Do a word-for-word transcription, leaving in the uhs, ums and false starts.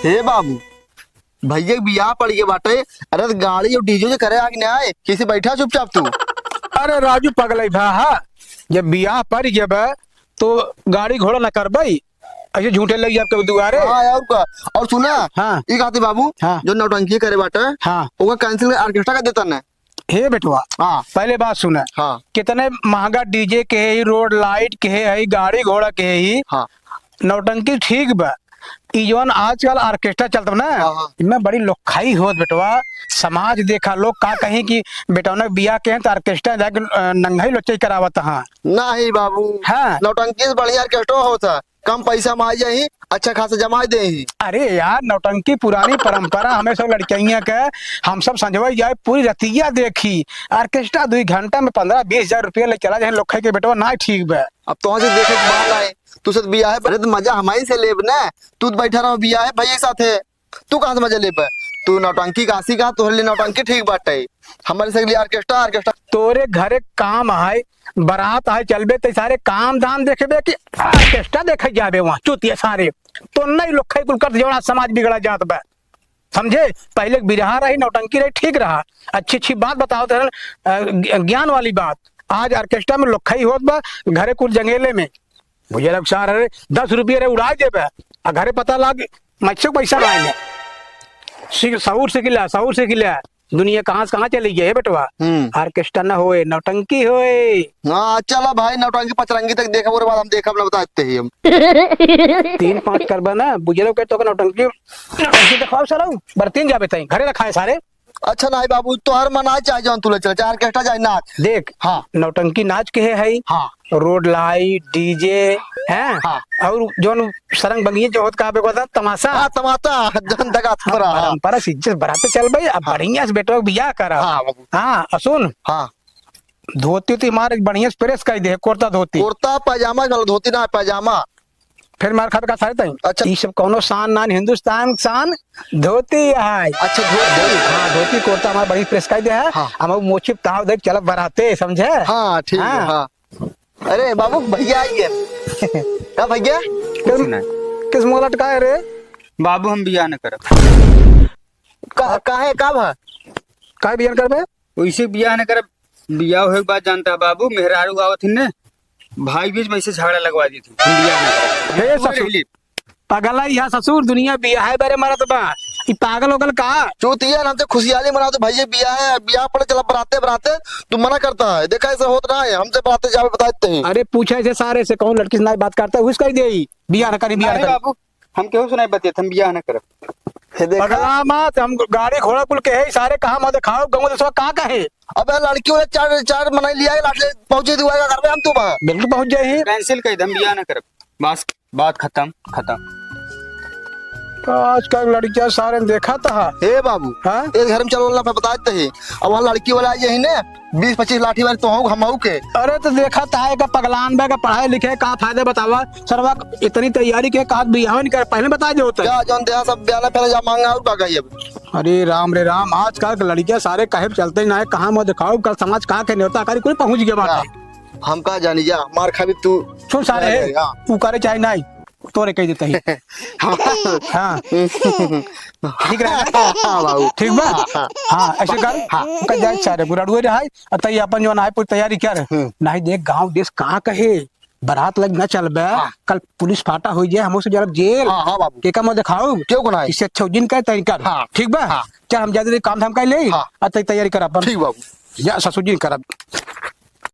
हे बाबू, भैया के बियाह पड़ गया बाटे। अरे तो गाड़ी और डीजे जे करे आगे ना आए, किसी बैठा चुपचाप तू। अरे राजू पगलई भा, हा? जब बियाह पड़ गया बा, तो गाड़ी घोड़ा न करबई, ऐसे झूठे लग जाब कभी दुआरे। हाँ यार का। और सुना, हाँ। ई कहते बाबू, हाँ। जो नौटंकी करे बाटे, हाँ। ओका कैंसिल कर ऑर्केस्ट्रा का देता ना। हे बेटवा, हाँ। पहले बात सुना। हाँ। कितने महंगा डीजे के है, रोड लाइट के है, गाड़ी घोड़ा के है, हाँ। नौटंकी ठीक बा। ई जौन आजकल ऑर्केस्ट्रा चलत बा ना, हाँ, हाँ। इनमें बड़ी लोखाई होत बेटवा। समाज देखा, लोग का कहीं कि बेटौना बियाह के हैं तो ऑर्केस्ट्रा जाके, अ, नंगई लोचई करावत हाँ। नहीं बाबू, हाँ। नौटंकी से बढ़िया ऑर्केस्ट्रा होता। कम पैसा में आ जाही, अच्छा खासा जमाई देही। अरे यार, नौटंकी पुरानी परंपरा, हमें सब लड़कियां के, हम सब संझवई जाए, पूरी रतिया देखी, ऑर्केस्ट्रा दुई घंटा में पन्द्रह बीस हजार रुपया ले चला जाए, लोग खाए के बेटवा ना ठीक बा। अब तोहसे देखे के बात आए, तू से बियाह है, अरे तो मजा हमारी से लेब ना, तू तो बैठा रहो बियाह है भैया के साथ है। तू कहाँ से मजा लेबे? तू नौटंकी का आशिक आ, तोहरे लिए नौटंकी ठीक बाटे। हमारे से लिए ऑर्केस्ट्रा, ऑर्केस्ट्रा। तोरे घरे काम आए, बारात आए, चलबे ते सारे काम धाम देखबे कि ऑर्केस्ट्रा देखे जाबे वहाँ? चूतिया सारे। तो नहीं लोग खाई कुल करत जौन आज समाज बिगड़ा जात बा। समझे? पहले बिरहा रही, नौटंकी रही, ठीक रहा। अच्छी अच्छी बात बताओ तो, अ, ज्ञ-, ज्ञान वाली बात। आज ऑर्केस्ट्रा में लोग खाई होत बा, घरे कुल जंगेले में। भैया लोग सार, अरे, दस रुपये रे उड़ा देबे, आ घरे पता लाग, मच्छर पैसा ना आए। सीख, सहूर से किला, सहूर से किला। दुनिया कहाँ से कहाँ चली गई है बेटवा? हम्म। ऑर्केस्ट्रा न होए, नौटंकी होए। हाँ, चला भाई, नौटंकी पचरंगी तक देखा, ओकरे बाद हम देखब ना, बता देते ही हम। तीन पाँच करबा ना, बुझलो के तो नौटंकी, नौटंकी दिखाओ साला, बरतीन जाबे तई, घरे रखा है सारे। अच्छा नाई बाबू, तोहर मन आए चाहे जौन तू ले चल, चाहे ऑर्केस्ट्रा चाहे नाच। देख, हाँ। नौटंकी नाच के है, है। हाँ। रोड लाइट, डीजे, हैं? हाँ। और जौन सरंग बंगिए जो होत का बे को तमाशा। हाँ, तमाशा, जौन दगा थोड़ा, हाँ। परंपरा से इज्जत बढ़ाते चल भाई, अब हाँ। बढ़िया से बेटवा के बियाह करा। हाँ बाबू। हाँ, और सुन। हाँ। धोती तो हमारे बढ़िया से प्रेस कर दे, कुर्ता धोती। कुर्ता पैजामा, चलो धोती ना, पैजामा। फिर मार खाबे का सारे तई। अच्छा। ई सब कौनो शान नान, हिंदुस्तान के शान धोती है। अच्छा, धोती? हाँ, धोती कुर्ता हमार बढ़िया प्रेस कर दे है। हाँ। हम अब मोछी ताव देख चलब बराते, समझे? हाँ, ठीक है, हाँ। हाँ। अरे बाबू, भैया आइए। का भैया? किस, कुछ नहीं। किस मुँह लटकाए रे? बाबू, हम बियाह न करब। का, काहे, का भा? काहे बियाह न करबे? वैसे बियाह न करब। बियाह होए के बाद जानता है बाबू, मेहरारू आवत हिन्ने, भाई बीच में ऐसे झगड़ा लगवा दी थी। हम बियाह न करब। हे हम ससुर, पगला यहाँ ससुर, दुनिया बियाह है बरे मरत बा। ई पागल होगल का? चूतिया, हम तो खुशियाली मनाओ तो भैया बियाह है, बियाह पड़े चला बराते बराते, तू मना करता है। देखा ऐसा होत ना है, हमसे बराते जावे बता देते हैं। अरे पूछा ऐसे सारे से, कौन लड़की से ना बात करता है, उसका ही दे, बियाह न करी, बियाह न नहीं करी। बाबू, हम केहू से नहीं बतियत, हम बियाह न करब। हे देखा। पगला मत, हम गाड़ी घोड़ा कुल के है, सारे कहाँ मत दिखाओ, गाँव देशवा का कहे? अबे लड़की वाले चार, चार मनई लिया के लाठ ले पहुँचे दुआ का करबे हम तू बा। बिल्कुल पहुँच जाए ही। कैंसिल कर दे, हम बियाह न करब। बस, बात खत्म, खत्म। आजकल लड़कियां सारे देखा था। हे बाबू, हाँ? इस घर में चलो ना, मैं बता देते हैं। अब वहाँ लड़की वाला आई है ना, बीस पच्चीस लाठी वाली तो हूँ, हम हूँ के। अरे तो देखा था, का पगलान बा, का पढ़ाई लिखे, का फायदा बतावा? सरवा इतनी तैयारी के, कहा बियाह नहीं कर, पहले बता दे होता। क्या जौन देहा सब ब्याह पहले जा मांगा और का कही अब। अरे राम रे राम, आजकल के लड़कियां सारे कहे चलते ही ना है, कहाँ मुँह दिखाओ, कल समाज कहाँ के न्योता करी, कोई पहुँच गया बात हाँ। है। हम का जानी जा, मार खाबी तू। सुन सारे, हाँ। तू करे चाहे नहीं, तोरे कह देते ही। हाँ। हाँ। ठीक रहे ना? हाँ, बाबू। ठीक बा? हाँ, हाँ। हाँ, ऐसे कर। हाँ। ओकर जाए सारे, बुराड़ुए रहाई, और तई अपन जो ना है, पूरी तैयारी कर। हम्म। नहीं देख, गाँव देश कहाँ कहे, बारात लग ना चलबे, हाँ। कल पुलिस फाटा हो जाए, हमसे जरा जेल। हाँ, हाँ, बाबू। के का मुँह दिखाओ? क्यों को ना है? इससे अच्छा जिन कहे तैयारी कर। हाँ। ठीक बा? हाँ। चल, हम जाते काम धाम कर ले, हाँ। और तई तैयारी कर अपन। ठीक बाबू। या ससुर जी करब।